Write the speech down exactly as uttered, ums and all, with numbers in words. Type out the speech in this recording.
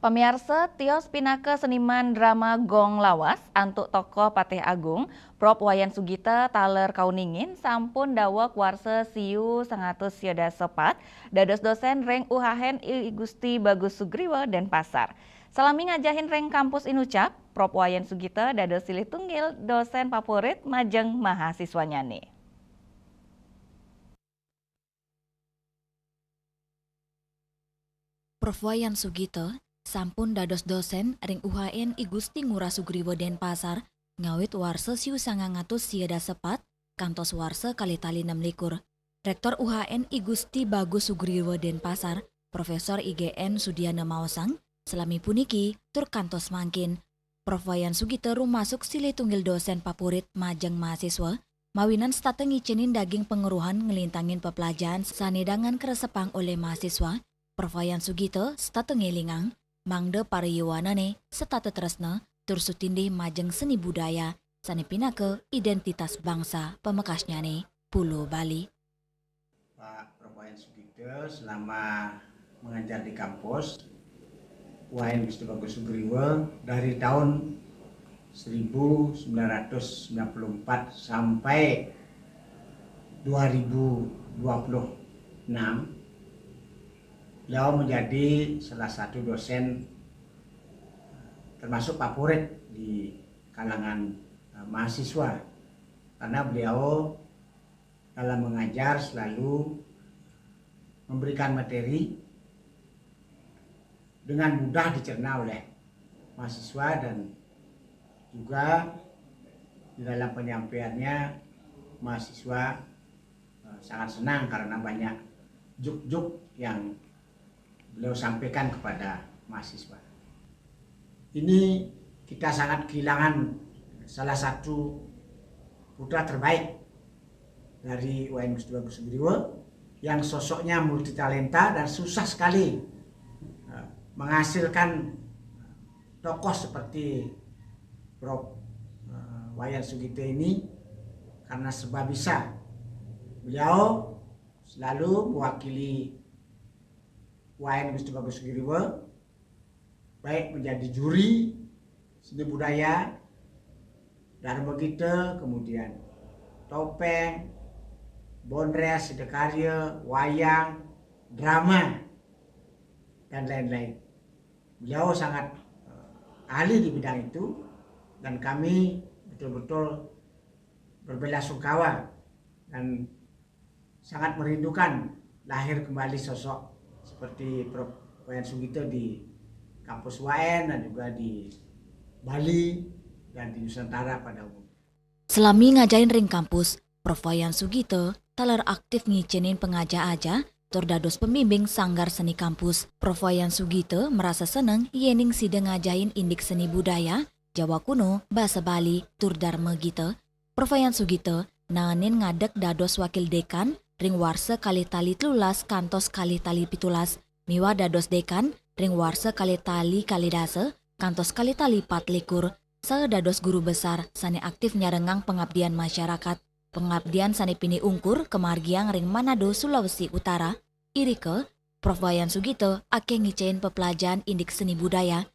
Pamiarsa, tios pinaka seniman drama gong lawas antuk tokoh Patih Agung, Prof Wayan Sugita taler kauningin sampun daweg warsa siu sangatus sia dasa pat dados dosen ring U H N I Gusti Bagus Sugriwa, Denpasar. Salami ngajahin ring kampus Inucap, Prof Wayan Sugita dados silih tunggil dosen favorit majeng mahasiswanyane. Prof Wayan Sugita sampun dados dosen ring U H N I Gusti Ngurah Sugriwa, Denpasar, ngawit warsa siu sangang atus sia dasa pat kantos warsa kalih tali nem likur. Rektor U H N I Gusti Bagus Sugriwa, Denpasar, Profesor I G N Sudiana maosang, salami puniki tur kantos mangkin, Prof Wayan Sugita rumasuk silih tunggil dosen favorit majeng mahasiswa, mawinan setata ngicenin daging pangeruhan nglintangin peplajahan sane dangan kresepang olih mahasiswa. Prof Wayan Sugita setata ngelingang, mangda para yuwanane setata tresna tur sutindih majeng seni budaya sane pinaka identitas bangsa pamekasnyane, Pulo Bali. Pak Prof Wayan Sugita selama mengajar di kampus U H N Gusti Bagus Sugriwa dari tahun seribu sembilan ratus sembilan puluh empat sampai dua ribu dua puluh enam, beliau menjadi salah satu dosen termasuk favorit di kalangan, eh, mahasiswa, karena beliau dalam mengajar selalu memberikan materi dengan mudah dicerna oleh mahasiswa, dan juga di dalam penyampaiannya mahasiswa, eh, sangat senang karena banyak juk-juk yang beliau sampaikan kepada mahasiswa. Ini kita sangat kehilangan salah satu putra terbaik dari U H N Gusti Bagus Sugriwa yang sosoknya multitalenta dan susah sekali, eh, menghasilkan tokoh seperti Prof, eh, Wayan Sugita ini, karena sebab bisa beliau selalu mewakili U H N Gusti Bagus Sugriwa, baik menjadi juri seni budaya, Dharma Gita, kemudian topeng, bondres, sidakarya, wayang, drama, dan lain-lain. Beliau sangat, eh, ahli di bidang itu, dan kami betul-betul berbelasungkawa dan sangat merindukan lahir kembali sosok seperti Prof Wayan Sugita di kampus U H N dan juga di Bali dan di Nusantara pada umumnya. Selami ngajahin ring kampus, Prof Wayan Sugita taler aktif ngicenin pangajah-ajah tur dados pembimbing sanggar seni kampus. Prof Wayan Sugita merasa seneng yening sida ngajahin indik seni budaya, Jawa Kuno, basa Bali, tur Dharma Gita. Prof Wayan Sugita naenin ngadeg dados wakil dekan ring warsa kalih tali telulas kantos kalih tali pitulas, miwah dados dekan ring warsa kalih tali kalih dasa kantos kalih tali pat likur, saha dados guru besar sane aktif nyarengang pengabdian masyarakat, pengabdian sane pinih ungkur kamargiang ring Manado, Sulawesi Utara. Irika, Prof Wayan Sugita akeh ngicenin peplajahan indik seni budaya,